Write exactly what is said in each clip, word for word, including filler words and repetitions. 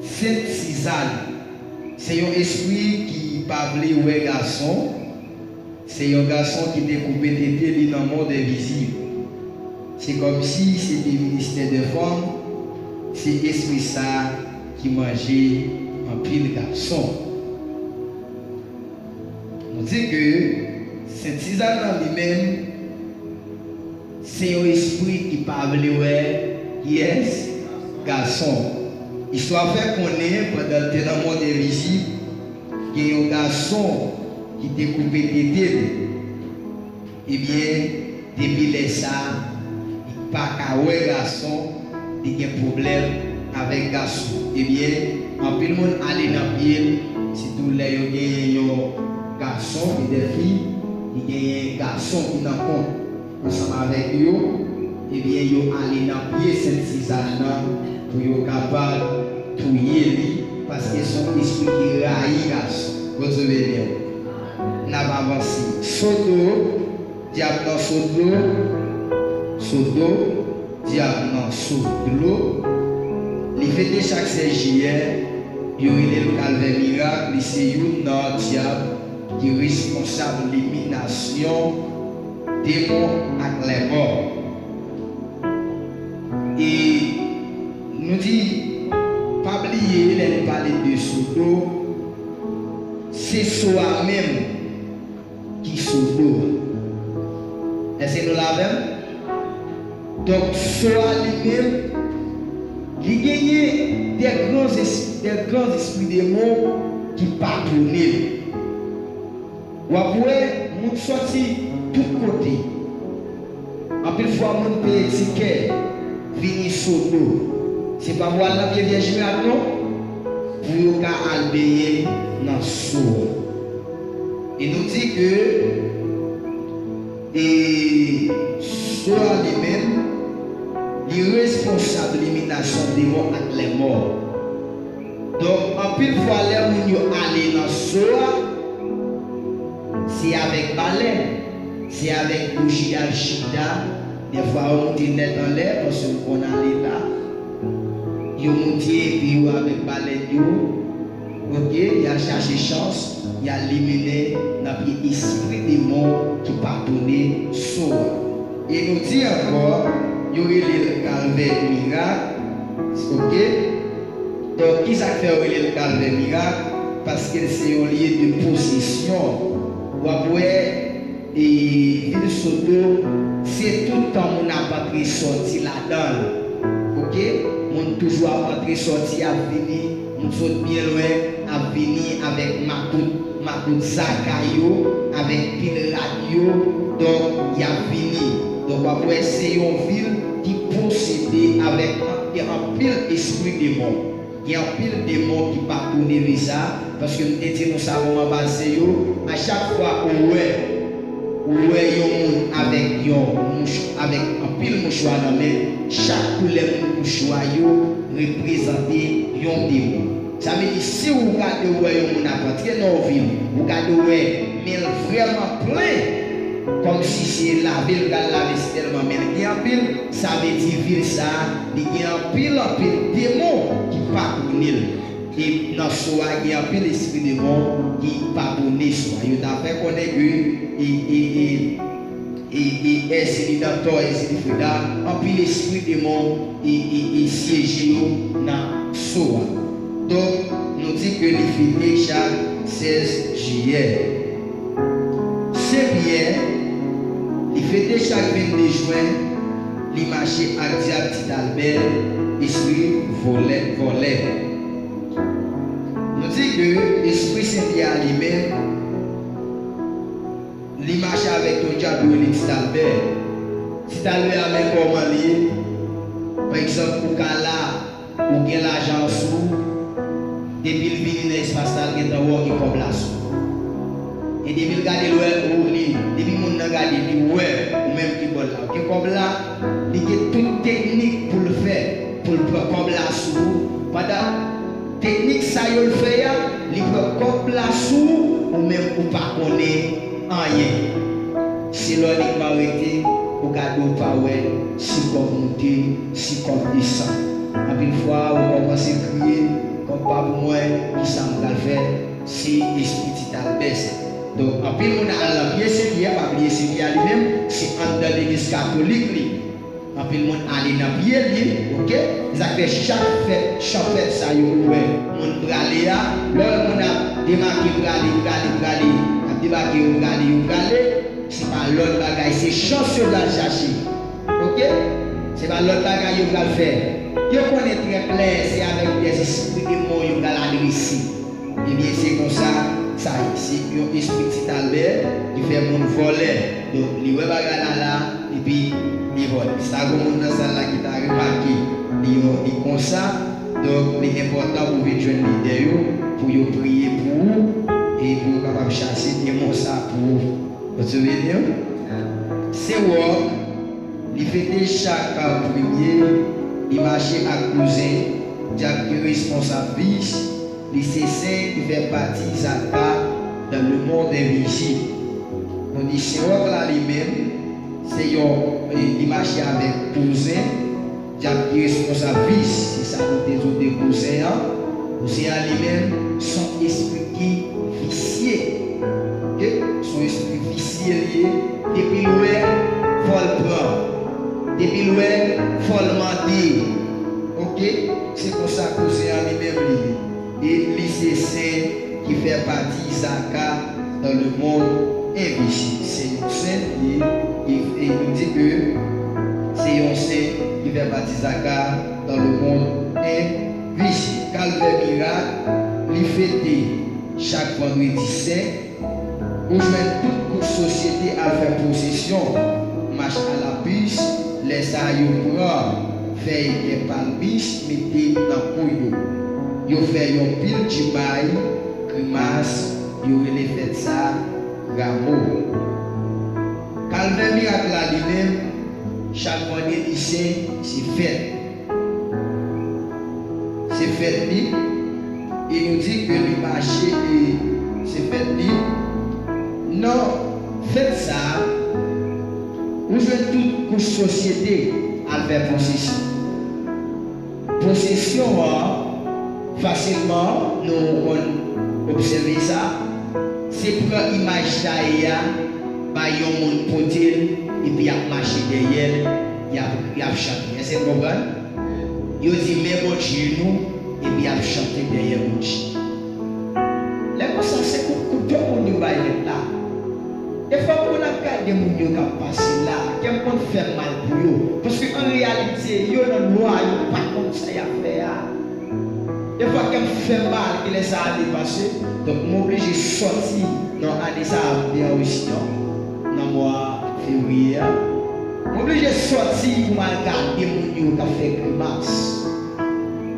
Sent Sizàn se yon espri ki pa vle wè gason. Se yon gason ki te koupe tete li nan mond envizib. Se kòmsi se te ministè de fanm, se espri sa ki manje anpil gason. Nou di ke Sent Sizàn nan li menm, se yon espri ki pa vle wè kiyès? Gason. Istwa fè konnen pandan l te nan mond envizib, gen yon gason ki te koupe tete l. Ebyen, depi lè sa a, li pa ka wè gason, li gen pwoblèm avèk gason. Ebyen, anpil moun ale nan pye l, sitou lè yo genyen yon gason, petèt fi, li genyen gason ki nan kont ansanm avèk yo, ebyen, yo ale nan pye Sent Sizàn nan pou yo kapab touye li, paske se yon espri ki rayi gason. Bondye beni w. N ap avanse. Sodo, dyab nan Sodo, Sodo, dyab nan Sodo. Li fete chak sèz jiyè, yo rele l Kalvè Mirak, li se youn nan dyab ki responsab liminasyon demon ak lèmò. E nou di, pa bliye, lè nou pale de Sodo, se So a menm ki Sodo. Èske nou la avè m? Donk, So a li menm, li genyen de gran es-, de gran espri demon ki patwone l. W ap wè moun sòti tout kote. Anpil fwa, moun peye tikè vini Sodo. Se pa pou al nan pye Vyèj Mirak non, pou yo ka al benyen nan So a. E nou di ke, e, So a li menm, li responsab liminasyon demon ak lèmò. Donk, anpil fwa, lè moun yo ale nan So a, se avèk balèn, se avèk bouji y al chita. Dèfwa, yo moute nèt anlè, paske yo konn ale la. Yo moute, epi yo avèk balèn yo, oke, y al chache chans, y al limine nan pye espri demon ki patwone So a. E nou di ankò, yo rele l Kalvè Mirak, oke? Donk, kisa k fè yo rele l Kalvè Mirak? Paske l se yon lye de posesyon. W ap wè, e, vil Sodo, se tout tan moun ap antre sòti ladan l. Oke? Moun toujou ap antre sòti, ap vini. Moun sot byen lwen, ap vini avèk makout, makout zaka yo, avèk pil rad yo. Donk, y ap vini. Donk, w ap wè se yon vil ki posede avèk anpil, anpil espri demon. Gen anpil demon ki patwone vil sa a, paske m te di nou sa moman pase yo, a chak fwa ou wè, ou wè yon moun avèk yon mouch-, avèk anpil mouchwa nan men, chak koulè mouchwa yo reprezante yon demon. Sa vle di, si ou gade ou wè yon moun ap antre nan yon vil, ou gade ou wè men l vrèman plen, kòmsi se lave l pral lave, se tèlman men l gen anpil, sa vle di vil sa a, li gen anpil, anpil demon ki patwone l. E nan So a, gen anpil espri demon ki patwone So a. Yo ta fè konnen ke, e, e, e, e, e, Èzili Dantò, Èzili Freda, anpil espri demon e, e, e syeje yo nan So a. Donk, nou di ke li fete chak sèz jiyè. Sen Pyè, li fete chak vennde jen, li mache ak dyab Tit Albè, espri vòlè, vòlè. Nou di ke espri Sen Pyè a li menm, li mache avèk yon dyab yo rele Tit Albè. Tit Albè a, men kòman li ye. Pa egzanp, ou ka la, ou gen lajan sou ou, depi l vini nan espas la, l gentan wè w gen kòb la sou ou. E depi l gade l wè ou li, depi moun nan gade li wè ou menm ki bò l la, ou gen kòb la, li gen tout teknik pou l fè, pou l pran kòb la sou ou. Pandan teknik sa yo l fè a, li pran kòb la sou ou, ou menm ou pa konnen anyen. Se lè w nik man rete, ou gade w pa wè si kòb moute, si kòb desann. Anpil fwa, ou kòmanse kriye, "Kòm pa pou mwen, kisa m pral fè?" Se espri Ti Albè sa. Donk, anpil moun al nan pye Senyè a, pa bliye Senyè a li menm, se anndan legliz katolik li. Anpil moun ale nan pye li, oke? Se sa k fè chak fèt, chanpèt sa yo ou wè moun prale a, lè w wè moun ap demake prale, prale, prale, ap debake, yo prale, yo prale, se pa lòt bagay, se chans yo pral chache. Oke? Se pa lòt bagay yo pral fè. Yo konnen trè klè, se avèk dèzespri demon yo pral adrese. Ebyen, se konsa sa ye. Se yon espri Ti Albè ki fè moun vòlè. Donk, li wè bagay la la, epi li vòlè. Si ta gen moun nan sal la ki ta remake li, li konsa, donk, li enpòtan pou w vin jwenn lidè yo, pou yo priye pou ou, e pou yo kapab chase demon sa pou ou. Bondye beni w. Se wòk, li fete chak premye, li mache ak kouzen, dyab ki responsab vis, li se sen ki fè pati zaka dans le monde invisible. Nou di sen wòk la li menm, se yon, e, li mache avèk kouzen, dyab ki responsab vis, se sa nou te di w de kouzen an. Kouzen an li menm, se yon espri ki visye. Oke? Se yon espri visye li ye. Depi l wè, fò l pran. Depi l wè, fò l mande. Oke? Se konsa kouzen an li menm li ye. E li se sen ki fè pati zaka dans le monde invisible. Se yon sen li ye, e, e nou di ke se yon sen ki fè pati zaka dans le monde invisible. Kalvè Mirak, li fete chak vandredi sen. Ou jwenn tout kouch sosyete al fè pwosesyon, mach alapis, lè sa a yo pran fèy kè palmis mete nan kou yo. Yo fè yon pil djimay, grimas, yo rele fèt sa a Ramo. Kalvè Mirak la li menm, chak vandredi sen, se fèt. Se fèt li, e nou di ke li mache, e se fèt li. Nan fèt sa a, ou jwenn tout kouch sosyete al fè pwosesyon. Pwosesyon an, fasilman, nou konn obsève sa, se pran imaj sa ye a, bay yon moun pote l, epi y ap mache dèyè l, y ap, y ap chante. Èske n konprann? Yo di, "Men Bondye nou," epi y ap chante dèyè Bondye. Lè konsa, se kout kouto moun yo bay nèt la. Defwa pou n ap gade moun yo k ap pase la, kè m konn fè m mal pou yo. Paske an reyalite, yo nan lwa, yo pa konn sa y ap fè a. Defwa kè m fè m mal, ki lè sa ane pase. Donk, m oblije sòti nan ane sa a, m te an Risi an, nan mwa fevriye a. M oblije sòti pou m al gade moun yo k ap fè grimas.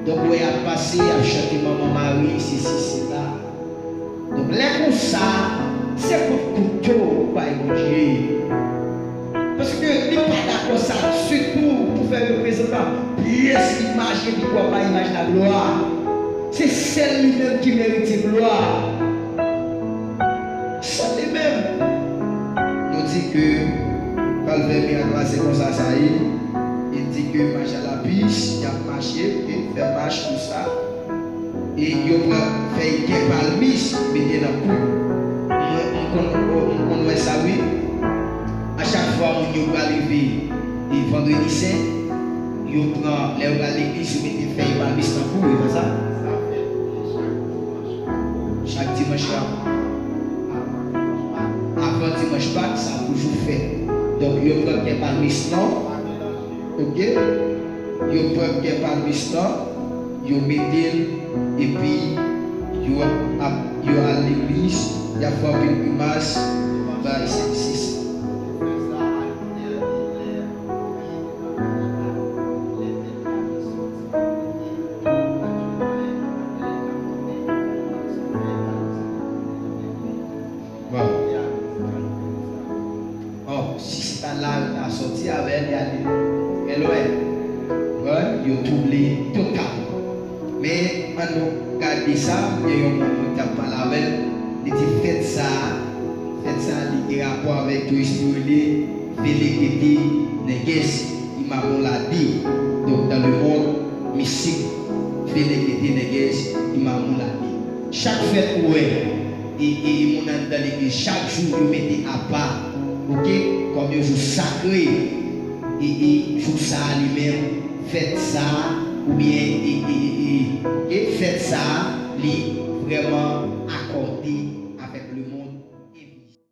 Donk, ou wè y ap pase, y ap chante Manman Mari, sesi, sela. Donk, lè konsa, se kout kouto ou bay Bondye. Paske li pa dakò sa ditou pou fè reprezantan pyès imaj li pou ap bay imaj laglwa. Se sèl li menm ki merite glwa. Sèl li menm. Nou di ke Kalvè Mirak la, se konsa sa ye. Li di ke mach alapis, y ap mache, oke, fè mach konsa. E yo pran fèy kè palmis mete nan kou. Mwen, m konn, m konn wè sa, wi. A chak fwa moun yo pral rive, e vandredi sen, yo pran, lè yo pral legliz, yo mete fèy palmis nan kou, e pa sa? Chak dimanch la. Avan dimanch Pak, sa toujou fèt. Donk, yo pran kè palmis lan, oke? Yo pran kè palmis lan, yo mete l, epi yo ap, yo al legliz, y ap fè anpil grimas, bay se, se, se. Bon. Oh, si se ta la yo ta sòti avè l, y ale trè lwen. Konprann? Yo twouble total. Men, ann nou gade sa, gen yon moun mwen t ap pale avè l, li di fèt sa a, fèt sa a, li gen rapò avèk yon espri yo rele Velekete Nègès, Imamolade. Donk, dans le monde, Mistik, Délégué Ténègès, Imam Moulani. Chak fèt ou wè, e, e, e moun anndan legliz, chak jou yo mete apa, oke, kòm yon jou sakre, e, e jou sa a li menm, fèt sa a, oubyen, e, e, e, e, e fèt sa a, li vrèman akòde